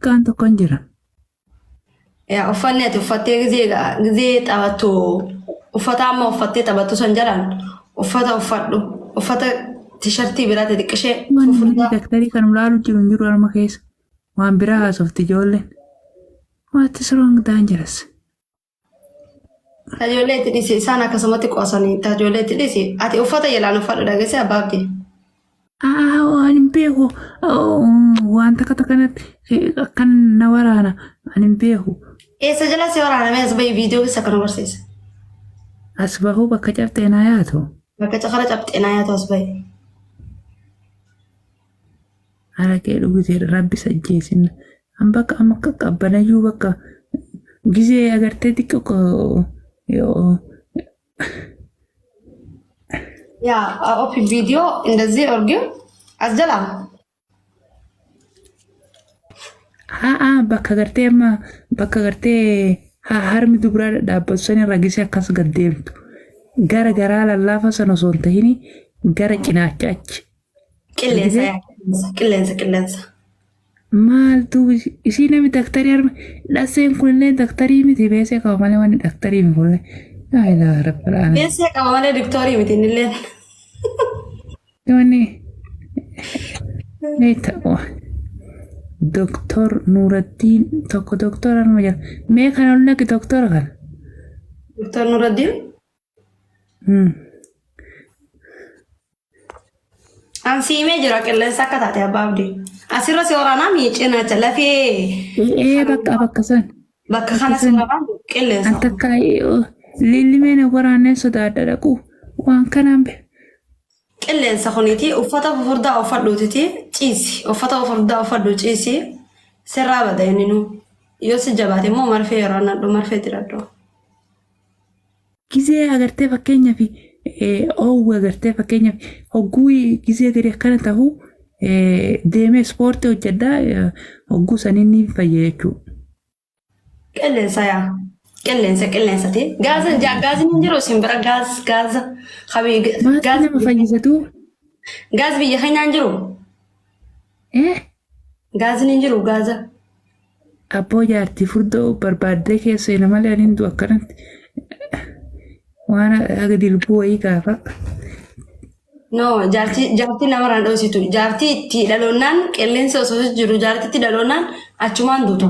Xiqqaan tokko hin jira. Yaa uffanni ati uffattee gizee gizee taphattu uffata amma uffattee taphattu san jalaan uffata uffadhu uffata tishartii biraa xixiqqishee Wanni namni fufurdaa. daktarii kan ulaalu jiru hin jiru harma keessa. Waan biraa haasofti ijoolleen. What is wrong dangerous? Tajoollee itti dhisi isaan akkasumatti qoosanii tajoollee itti dhisi ati uffata jalaan uffadhu dhageessee abbaa abdii. Aa waan hin beeku waan takka takkanatti akkan na waraana ani hin beeku. Eessa jala si waraanamee as bahi viidiyoo keessa kan agarsiisa. As bahuu bakka cabxee naa yaatu. Bakka caqara cabxee naa yaatu as bahi. Haraqee dhugitee rabbi sajjeesinna. An bakka amma akka qabbanayyuu bakka gizee agartee xiqqoo yoo Yaa ofi viidiyoo indazii orgee as jalaa. Haa bakka gartee amma bakka gartee harmi dubraa dhadhaabbatu san irra gisee akkas gad deemtu gara garaa lallaafa sana osoo hin tahini gara cinaacha achi. Qilleensa Argitee? yaa qilleensa qilleensa qilleensa. Maaltu isii namni daktarii harma dhaseen kunillee daktarii miti beesee qaba malee wanni daktarii miti kunillee. Laa ilaaha rabbil aalamiin. Beesee qaba malee diktoorii miti innilleen. Wanni ni ta'u. Doktor Nuuraddiin tokko doktora nama jira. Mee kana ol naqi doktora kana. Doktor Nuuraddiin. An siimee jira qilleensa akka taate abbaa abdii. Asirra si waraanaa mii cinaacha lafee Ee bakka bakka san. bakka Bakka kana si san. waraanaa qilleensa. An takka lillimee na waraanee sodaadha dhaqu waan kanaan be. Qilleensa kuniiti uffata fufurdaa uffadhuutiti ciisi uffata fufurdaa uffadhu ciisi sirraa bada inni nu yoo si jabaate immoo marfee yeroo nadhu marfee diradhu. Gizee agartee fakkeenyaaf oowwe agartee fakkeenyaaf hogguu gizee gadi akkana tahu deemee ispoortii hojjedha hogguu saniin ni fayya jechuudha. Qilleensa yaa. Qilleensa qilleensati. Gaaza gaazni hin jiru isin bira gaaz gaaza. Habii Maaltu gaaz nama fayyisatu? gaaz biyya keenyaa hin jiru. Eh? Gaazni hin jiru gaaza. Abboo jaartii furdoo barbaaddee keessa seena malee ani hin du'u akkanatti. Waan aga dilbuu wayii gaafa. No jaartii jaartii namarraan dhoositu. Jaartii itti dhaloonnaan qilleensi osoo jiru jaartitti dhaloonnaan achumaan duutu.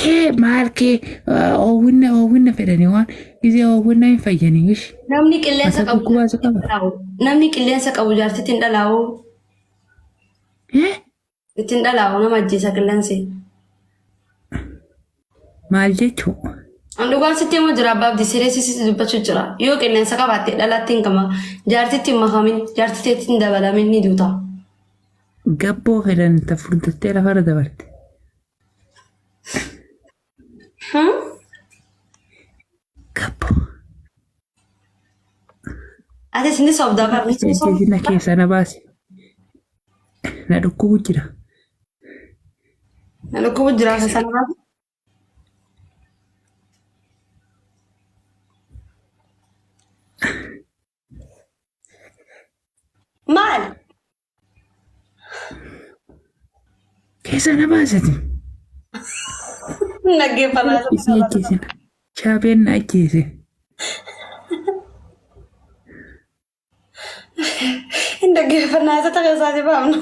Kee maal kee oowwinna oowwinna fedhanii waan gisee oowwinna hin fayyanii wish. Namni qilleensa Mata qabu dhukkubaa si qaba. namni qilleensa qabu jaartitti hin dhalaa'u. Eh? Ittiin dhalaa'u nama ajjeesa qilleensi. Maal jechuu? An dhugaan sitti himu jira abbaa abdii sireessi sitti dubbachuu jira. Yoo qilleensa qabaatte dhalaatti hin qaba. Jaartitti hin makamin, jaartitti hin dabalamin ni duuta. Gabboo fedhan ta furdattee lafarra dabarte. Hmm? Gabboo. Atis ni sobda bar ni sobda. Jajjina keessaa na baasi. Na dhukkubu jira. Na dhukkubu jira sana baasi. Maal? Keessaa na baasati. Dhaggeeffataa Isii ajjeesina. Shaabeen na ajjeese. Hin dhaggeeffannaa isa ta'e isaati baafna.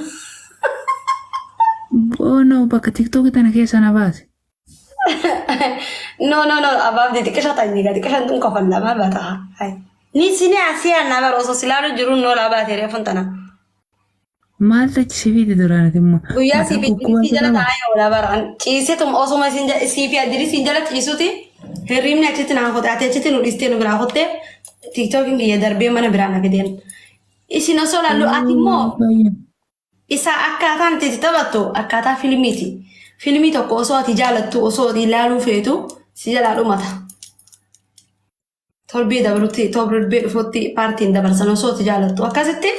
Boonoo bakka tiktookii tana keessa na baase. No, no, no, abaaf xixiqqisha ta'e xixiqqishan tun kofan lama bata. Ni sini asii annaa bara osoo silaalu jiru noolaa baatee reefun tana. Maal tachi si fiide duraan ati immoo. Guyyaa Mataa sii fi dhukkubaa Idrisii si jala qaba. taa'ee oola bara. Ciisetum osuma isin sii fi Idrisiin jala ciisuti hirribni achitti naa kote ati achitti nu dhiistee nu biraa kotte tiiktookiin kiyya darbee mana biraa na fideen. Isin osoo laallu ati immoo Baay'ee. Isa akkaataan itti itti taphattu akkaataa filmiiti. Filmii tokko osoo ati jaalattu osoo ati ilaaluu feetu si jalaa dhumata. Torbee dabrutti torbee dhufutti paartiin dabarsan osoo ati jaalattu. Akkasitti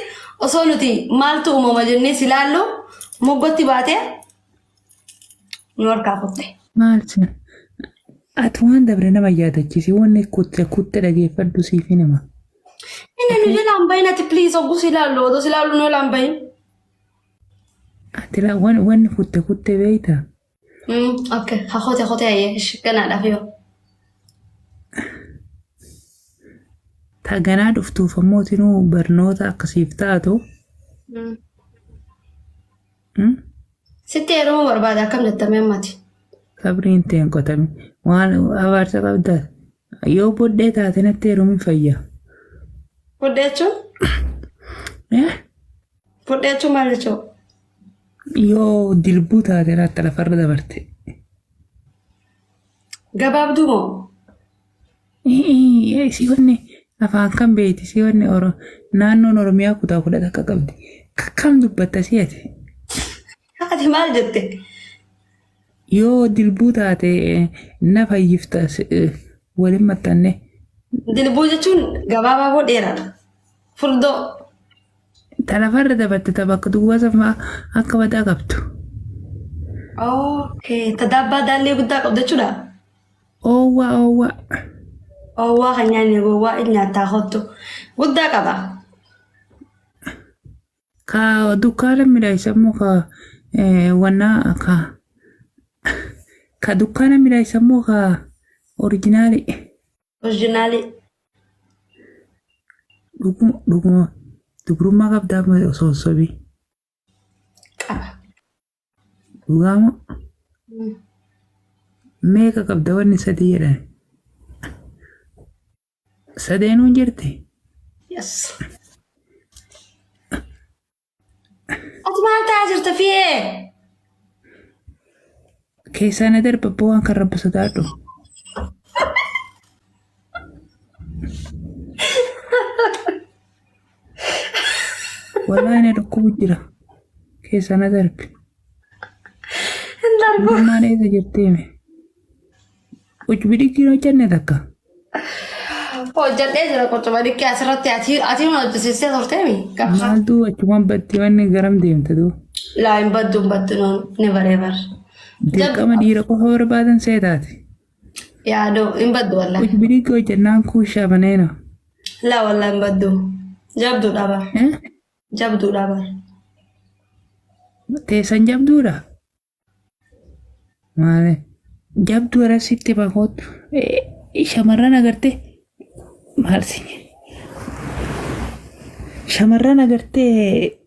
osoo nuti maaltu uumama jennee si ilaallu moggotti baatee nu harkaa kutte. Maal si ati waan dabre nama yaadachiisi wanni kutte kutte dhageeffadhu siif hin hima. Inni nu jalaan bahin ati please hogguu si ilaallu odoo si ilaallu nu jalaan bahin. Ati la wanni kutte kutte beeyta. Okay. Haa kote kote ayyee ishi ganaadhaaf yoo. Ta ganaa dhuftuuf ammoo tinuu barnoota akkasiif taatu. Sitti heerumuu barbaada akkam jettamee ammati. Qabriin tee hin qotami. Waan abaarsa qabda. Yoo bodhee taate natti heerumin fayya. Bodhee jechuun? Eh? Bodhee jechuun maal jechuu? Yoo dilbuu taate laatta lafarra dabarte. Gabaabduu moo? Si wanni afaan kan beekti si wanni naannoon Oromiyaa kutaa 11 qabdi. Kam dubbatta si ati? Ati maal jette? Yoo dilbuu taate na fayyifta waliin maxxanne. Dilbuu jechuun gabaabaa moo dheeraadha? Furdoo. Ta lafarra dabarte ta bakka duwwaa sanfaa akka badaa qabdu. Okay. Ta daabbaa daallee guddaa qabdu jechuudha? Oowwaa oowwaa. Oowwaa kan nyaanne gowwaa in nyaattaa kottu. Guddaa qaba. Ka dukkaana midhaayisa immoo ka wannaa ka ka dukkaana midhaayisa immoo ka orijinaali. Orijinaalii. Dhuguma dhuguma dubrummaa qabdaa osoo hin sobii. Qaba. Dhugaama meeqa qabda wanni sadii jedhan. Sadeenuu hin jirti. Yes. Ati maal ta'aa jirta fiyee? Keessaa na darba abbaa waan kan rabbi sodaadhu. Wallaahi na dhukkubu jira. Keessaa na darbi. Hin darbu. Mootummaan eessa jirti hime? Ucbi dhiqqii hojjenne takka. Hojjedhee jira qucuma dhiqqee asirratti ati ati na hojjisiistee turteemi. Gaafa Maaltu achumaan baddi wanni garam deemte duu? Laa hin baddu hin baddu noon never ever. Dirqama dhiira qofa barbaadan seetaati. Yaadoo hin baddu wallahi. Ucbi dhiqqii hojjennaan kuushaa baneena. Laa wallahi hin baddu. Jabduudha bar. Jabduudha bar. Teessan jabduudha. Maali? Jabduu irra sitti bakootu shamarran agartee maal si shamarran agartee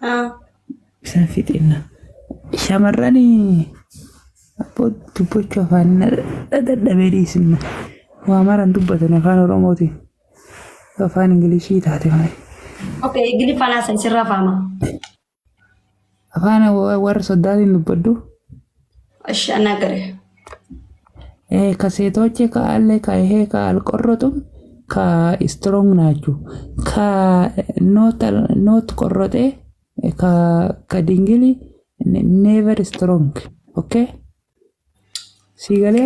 Haa. isaan fixinna. Shamarran abboo dubbachuu afaan dadhabee dhiisinna. Waa maran dubbatan afaan Oromootiin. Afaan Ingilishii taate malee. Okay, Ingiliffaan haasa'e sirraa faama. Afaan warra soddaatiin dubbadhu. Ishi anaa gare. ከሴቶች ካለ ከይሄ ካልቆረጡም ከስትሮንግ ናችሁ ከኖት ቆረጤ ከድንግል ኔቨር ስትሮንግ ኦኬ ሲገሌ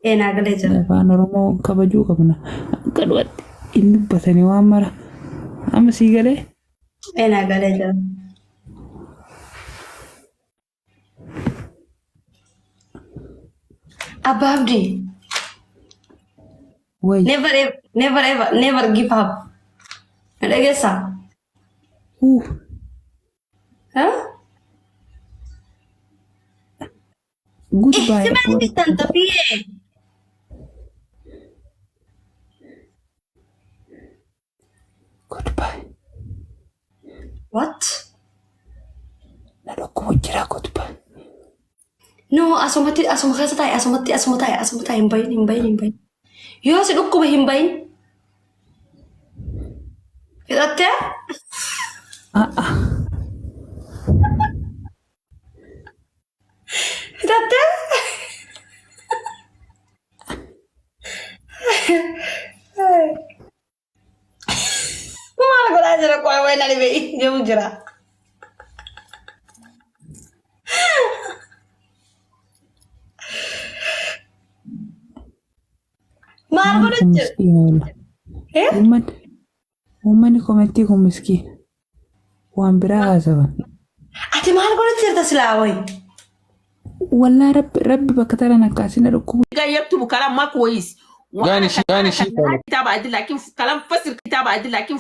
Ee naa galee jira. Afaan Oromoo kabajuu qabna akka du'atti hin dubbatanii waan mara amma sii galee Ee naa galee jira. Abbaa Abdii. Way. Never ever, never ever, never give up. Na dhageessaa? Huh? Goodbye. Si maal bittan tafiyyee? Goodbye. What? Na dhukkubu jira goodbye. No, asumatti asuma keessa taa'e asumatti asuma taa'e asuma taa'e hin bahin hin bahin hin bahin. Yoo si dhukkuba hin bahin. Fixattee? Ah ah. Fixattee? Maal godhaa jira qoy wayi na dhibee jedhu jira. Maal Uummanni godhu kun jira? miskiina wallah. Eh? Uummanni komentii kun miskiina. Waan biraa haasawan. Ati maal godhu jirta silaa wayi? Wallaa rabbi rabbi bakka taran akkaasii na dhukkubu. قاعد يكتبوا كلام ما كويس وانا قاني شي قاني شي كتابة عدل لكن كلام فسر كتابة عدل لكن